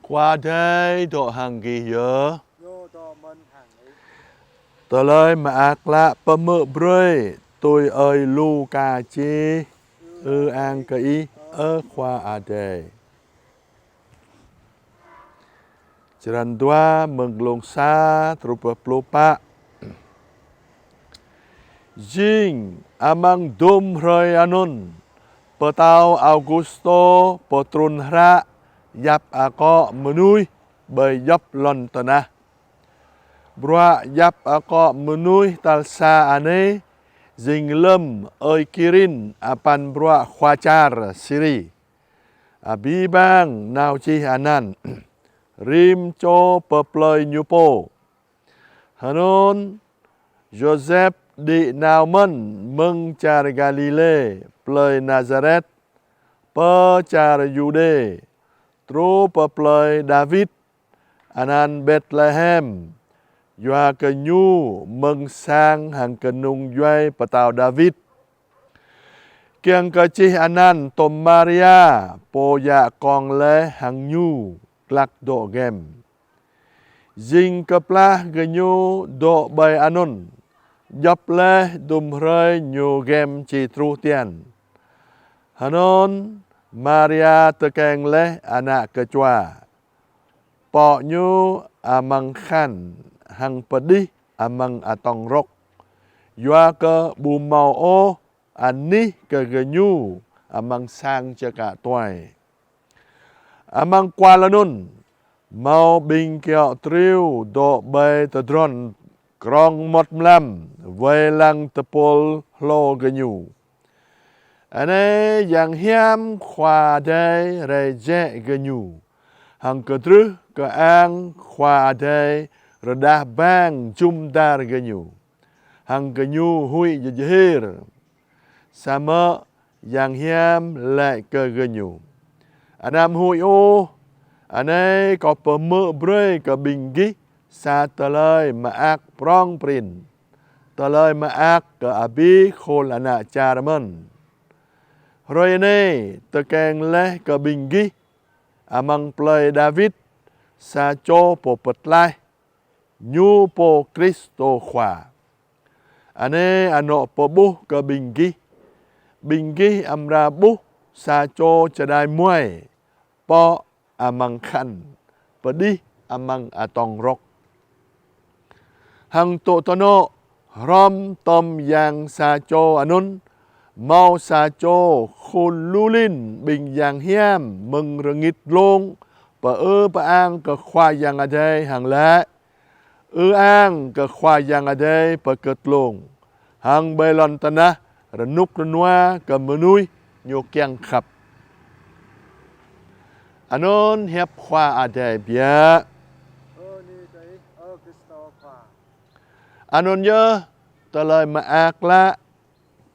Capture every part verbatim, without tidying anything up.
Khua Adai dŏ hăng gih yơh. Ñu dŏ mơ̆n hăng ih. Tơlơi Mơak Klă pơhmư̆ brơi tui ơi Luka čih. Ư-ang kơ Ih, ơ Khua Adai. Črăn dua, mơ̆ng glông sa truh pơ pluh pă. Jing amăng dôm hrơi anŭn, pơtao Augustô pơtrŭn hră yap akŏ mơnuih ƀơi djŏp lŏn tơnah. Bruă yap akŏ mơnuih tal sa anai jing lơ̆m ơi Kirin apăn bruă khua čar Siri. Abih bang nao čih anăn, rĭm čô pơ plơi ñu pô. Hơnŭn, Yôsep đĭ nao mơ̆n mơ̆ng čar Galilê, plơi Nazaret, pơ čar Yuđê, truh pơ plơi Dawid, anăn Betlehem, yua kơ ñu mơ̆ng sang hăng kơnung djuai pơtao Dawid. Kiăng kơ čih anăn tôm Maria, pô djă kông laih hăng ñu, glăk dŏ gĕm. Jing kơplah gơñu dŏ ƀơi anŭn, djŏp laih dôm hrơi ñu gĕm či truh tian. Hơnŭn, Maria tơkeng laih ană kơčua. Pŏk ñu amăng khăn hăng pơđih amăng atông rŏk, yua kơ ƀu hmâo ôh anih kơ gơñu amăng sang čơkă tuai. Amăng kual anŭn, hmâo ƀing kiaŏ triu dŏ ƀơi tơdron krong mŏt mlam, wai lăng tơpul hlô gơñu. Anai yang hiam Khua Adai rai jĕ gơñu, hăng kơdrưh kơ-ang Khua Adai rơđah bang jum dar gơñu, hăng gơñu huĭ jơjơhir. Samơ̆ yang hiam laĭ kơ gơñu: Anăm huĭ ôh, anai kâo pơhmư̆ brơi kơ ƀing gih sa tơlơi mơak prong prin, tơlơi mơak kơ abih khul ană čar mơ̆n. Hrơi anai tơkeng laih kơ ƀing gih, amăng plơi Dawid, sa čô pô pơtlaih, ñu pô Kristô Khua. Anai anŏ pơƀuh kơ ƀing gih, ƀing gih amra ƀuh sa čô čơđai muai, pŏk amăng khăn, pơđih amăng atông rŏk. Hăng tŭ tơnŏ, hrŏm tơm yang sa čô anŭn, hmâo sa čô khul lu lin ƀing yang hiam mơ̆ng rơngit dlông, pơư pơang kơ Khua Yang Adai hăng laĭ: Ư-ang kơ Khua Yang Adai pơkơtlông, hăng ƀơi lŏn tơnah rơnŭk rơnua kơ mơnuih ñu kiăng khăp. Anŭn hiăp Khua Adai biă. Anŭn yơh tơlơi mơak klă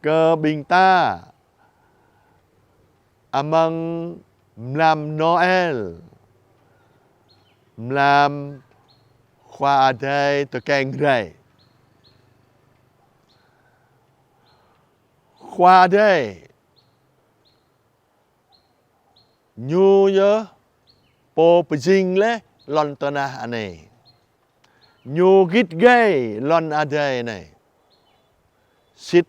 kơ ƀing ta amăng mlam Noel, mlam Khua Adai tơkeng rai. Khua Adai ñu yơh pô pơjing laih lŏn tơnah anai. Ñu git gai lŏn adai anai. Sĭt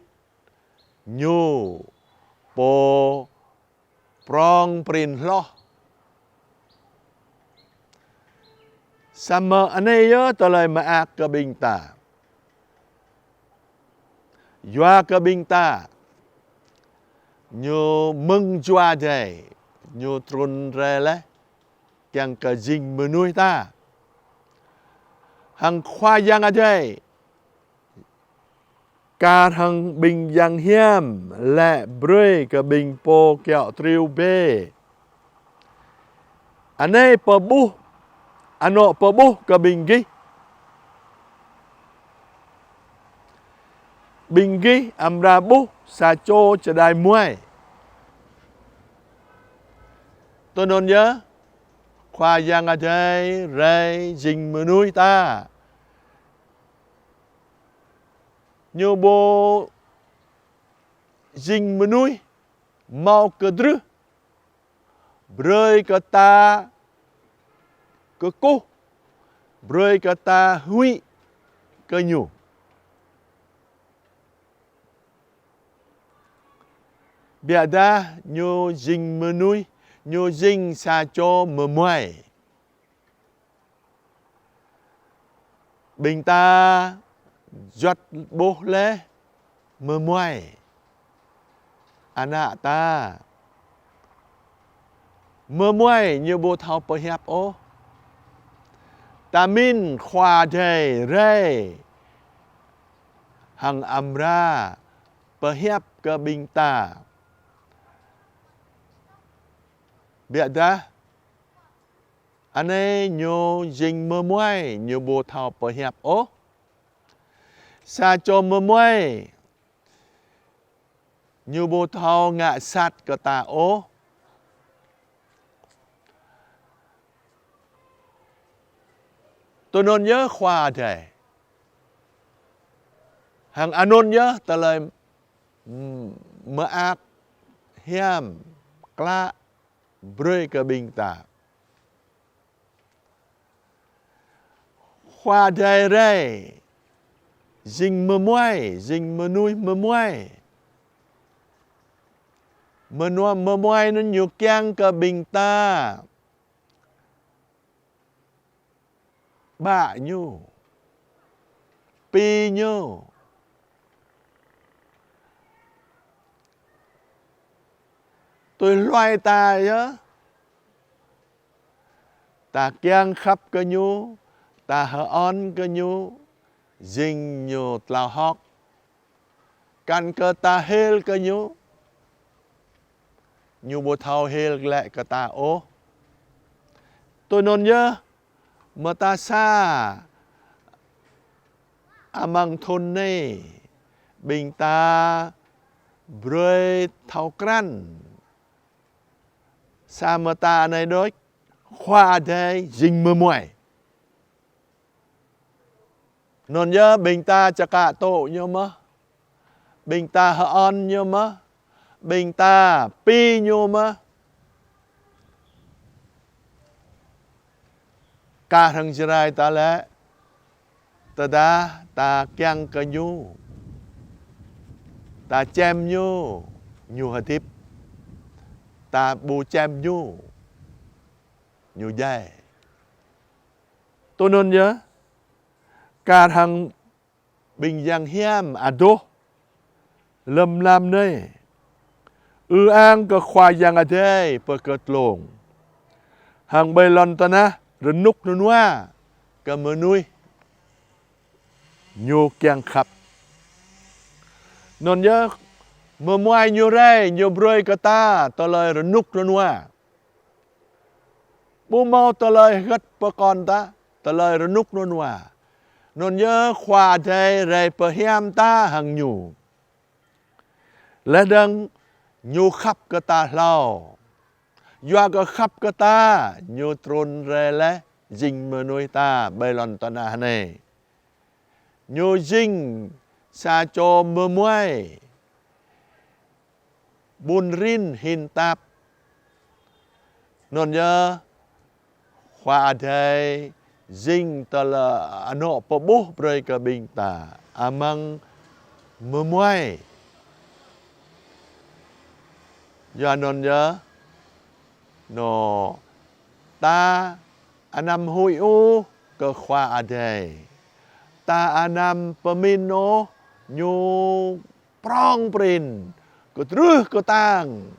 ñu pô prong prin hloh. Samơ̆ anai yơh tơlơi mơak kơ ƀing ta. Yua kơ ƀing ta ñu mơ̆ng Jua Adai, ñu trŭn rai laih kiăng kơ jing mơnuih ta. Hăng Khua Yang Adai kar hăng ƀing yang hiam laĭ brơi kơ ƀing pô kiaŏ triu bĕ. Anai pơƀuh, anŏ pơƀuh kơ ƀing gih. Ƀing gih amra ƀuh sa čô čơđai muai. Tui anŭn yơh, Khua Yang Adai rai jing mơnuih ta. Ñu ƀu jing mơnuih hmâo kơdrưh brơi kơ ta kơkuh, brơi kơ ta huĭ kơ Ñu. Biă dah Ñu jing mơnuih, Ñu jing sa čô mơmuai. Ƀing ta juăt ƀuh laih mơmuai. Ană ta. Mơmuai ñu ƀu thâo pơhiăp ôh. Ta mĭn Khua Adai rai hăng amra pơhiăp kơ ƀing ta. Biă dah anai ñu jing mơmuai, ñu ƀu thâo pơhiăp ôh. Sa čô mơmuai, ñu ƀu thâo ngă sat kơ ta ôh. Tui anŭn yơh Khua Adai. Hăng anŭn yơh tơlơi, mm, mơak hiam klă brơi kơ ƀing ta. Khua Adai rai, jing mơmuai, jing mơnuih mơmuai. Mơnuih mơmuai anŭn ñu kiăng kơ ƀing ta ƀă ñu, pi ñu. Tui hluai ta yơh. Ta kiăng khăp kơ ñu, ta hơon kơ ñu, jing ñu tlao hơ̆k. Kăn kơ ta hil kơ ñu, ñu ƀu thâo hil glaĭ kơ ta ôh. Tui anŭn yơh, mơta sa amăng thŭn anai, ƀing ta brơi thâo krăn. Sa mơta anai đôč, Khua Adai jing mơmuai. Anŭn yơh ƀing ta čơkă tŭ ñu mơ̆? Ƀing ta hơon ñu mơ̆? Ƀing ta pi ñu mơ̆? Kar hăng Jrai ta lĕ, tơdah ta kiăng kơ ñu, ta čem ñu, ñu hơdip. Ta ƀu čem ñu, ñu djai. Tui anŭn yơh, kar hăng ƀing yang hiam adoh lơ̆m mlam anai, ư ang kơ Khua Yang Adai pơkơtlông, hăng ƀơi lŏn tơnah rơnŭk rơnua kơ mơnuih ñu kiăng khăp. Anŭn yơh, mơmuai ñu rai, ñu brơi kơ ta tơlơi rơnŭk rơnua. Ƀu hmâo tơlơi hơgĕt pơkŏn ta, tơlơi rơnŭk rơnua. Anŭn yơh Khua Adai rai pơhiam ta hăng ñu. Laih dơ̆ng ñu khăp kơ ta hlâo. Yua kơ khăp kơ ta, ñu trŭn rai laih jing mơnuih ta ƀơi lŏn tơnah anai. Ñu jing sa čô mơmuai ƀun rin hin tap. Anŭn yơh Khua Adai jing tơlơi anŏ pơƀuh brơi kơ ƀing ta amăng mơmuai. Yua anŭn yơh, anŏ ta anăm huĭ ôh kơ Khua Adai. Ta anăm pơmĭn ôh ñu prŏng prin, kơtrưh kơtang.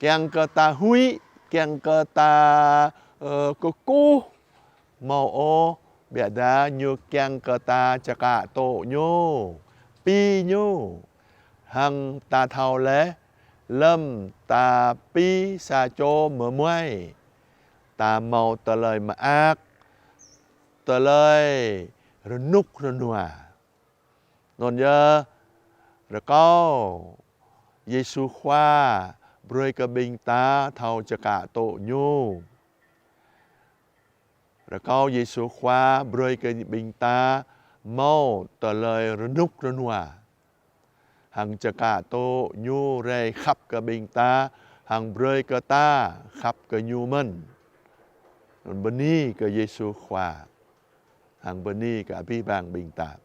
Kiăng kơ ta huĭ, kiăng kơ ta, ơ, kơkuh, hmâo ôh, biă dah ñu kiăng kơ ta čơkă tŭ ñu, pi ñu. Hăng ta thâo laih, lơ̆m ta pi sa čô mơmuai, ta hmâo tơlơi mơak, tơlơi rơnŭk rơnua. Anŭn yơh, rơkâo Yêsu Khua brơi kơ ƀing ta thâo čơkă tŭ ñu. Rơkâo Yêsu Khua brơi kơ ƀing ta hmâo tơlơi rơnŭk rơnua. Hăng čơkă tŭ ñu rai khăp kơ ƀing ta, hăng brơi kơ ta khăp kơ Ñu mơ̆n. Bơni kơ Yêsu Khua, hăng bơni kơ abih bang ƀing ta.